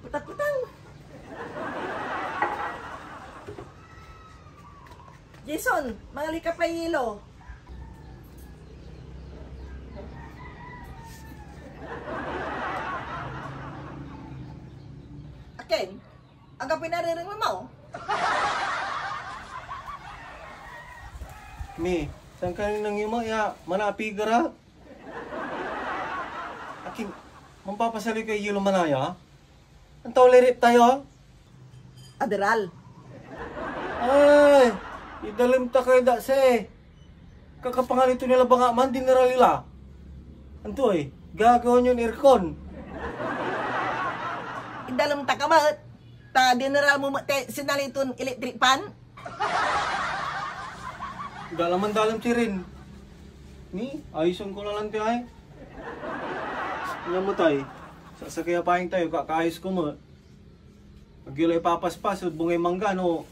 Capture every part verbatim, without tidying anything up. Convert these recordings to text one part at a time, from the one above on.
Takotang. Jason, mangali ka pa yelo. Akin, anggapoy narerengel mo? Mi, saan ka nin nangyuma ya manapiger ak? Akin, mampapasaliw kay yelo manaya? Antaw lirit tayo? Aderal. Ay, idalem ta kay dase. Kakapangan ito nila banga man, dineral ila. Antoy, gagawa yon aircon? Idalem ta ka met, ta dineral mo met, eh, sinali ton electric fan? Dalaman dalam sirin. Ni, ayusen ko la lan ti ay. Nia met ay, sasakey a paing tayo, kakaayos ko met. Agyo la ipapaspas ed bungay mangga no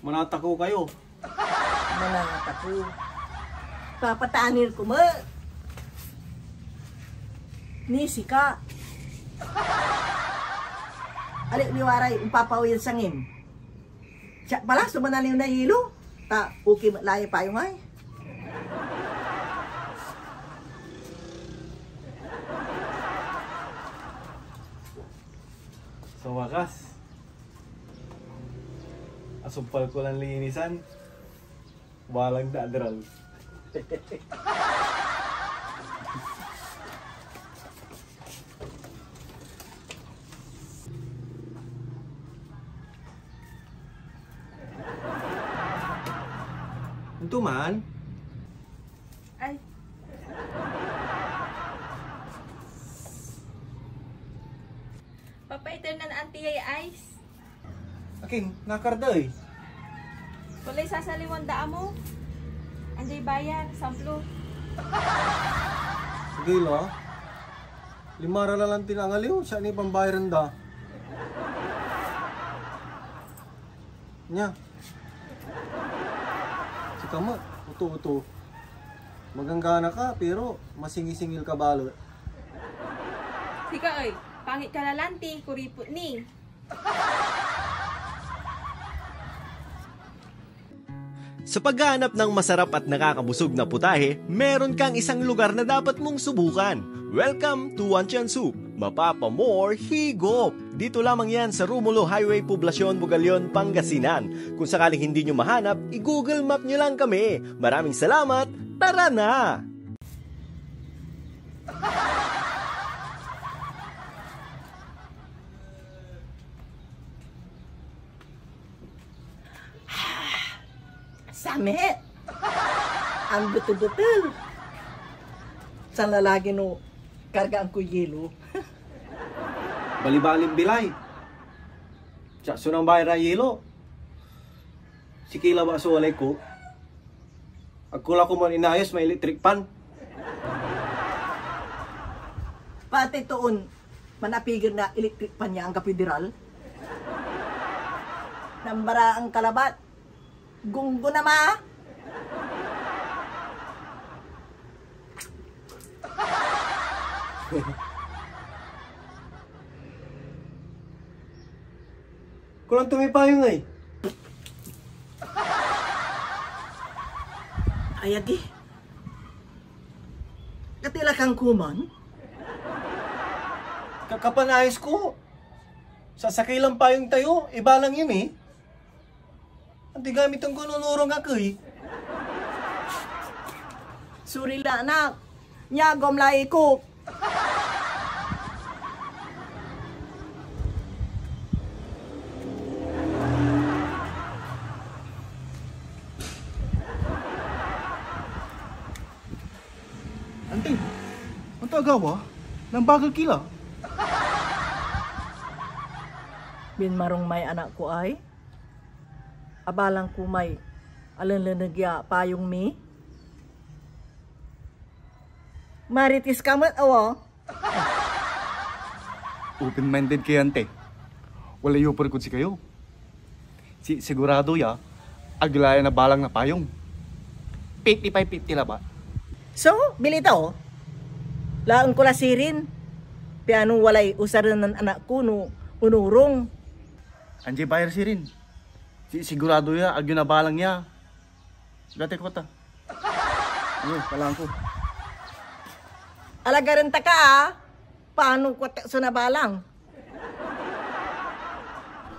manatakew kayo. Manatakew. Papatanir ko met. Ni sika. Aliw-liwa ray ompapawil sangim. Siak pala so manaliw na yelo, ta okay met la ya payong ay. Sa wakas, asumpal ko lan linisan, walang dadral. Anto man? Ay. Papaiter nan anti yay ice. Akin, nakarda ey. Walay sasaliwan da amo. Andiay bayar, samplo. Sige lo. Lima ra la lanti angaliw, siak ni pambayaran da. Nia. Sika met, oto, oto. Maganggana ka, pero masingisingil ka balet. Sika ey, pangit ka la lanti, kuripot ni. Sa paghahanap ng masarap at nakakabusog na putahe, meron kang isang lugar na dapat mong subukan. Welcome to Wantian Soup. Mapapa-more higop! Dito lamang yan sa Romulo Highway, Poblacion, Bugallon, Pangasinan. Kung sakaling hindi nyo mahanap, i-Google Map nyo lang kami. Maraming salamat! Tara na! Samit! Ang betel-betel! San lalagi no kargaan koy yelo? Balibalin bilay. Siak so nambayar na yelo. Siki labat so walay ko. Agko la komon inayos may electric fan. Pati toon manapigir na electric fan ya anggapoy deral. Nambaraan ka labat. Gunggo na ma. Kulang to may payong ay. Ay, agi. Katila kang kuman? Kakapanayos ko. Sasakey lan payong tayo, iba lang yun eh. Anti gamit ang kununurong ako eh. Sorry la, anak. Nyagom la ikok. Anti, anto agawa? Nambagal ki la? Binmarong may anak ko ay. Abalang ko may alenleneg ya payong mi. Marites ka met, awa. Open-minded kayo, ante. Walay upor kod sikayo. Si, sigurado ya, ag la ya nabalang na payong. Fifty-five fifty labat. So, bili ta, oh. Laen ko la sirin. Piano walay usaren nen anak ko no Onorong. Andiay bayar sirin. Si, sigurado ya, agyo nabalang ya. Gati ko ta. Ano, kailangan ko. Alagaren ta ka, ah. Paano ko ta so nabalang?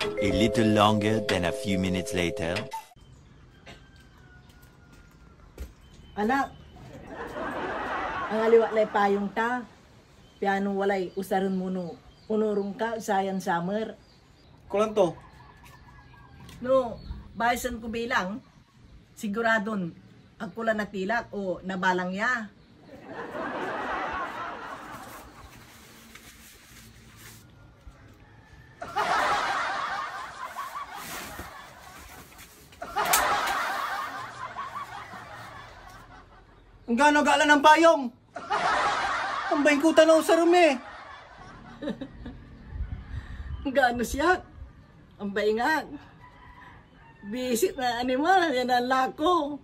A little longer than a few minutes later. Anak, angaliwa lay payong ta. Piano walay usaren mo no onorong ka, sayan summer. Kulanto. No, baysen ko bilang, siguradon agko la natilak o nabalang ya. Anggano gala ng payong? Ambaing ko tanaw sa rumi. Anggano siak? Ambaing ak. Bisit na animal, yan ang lako.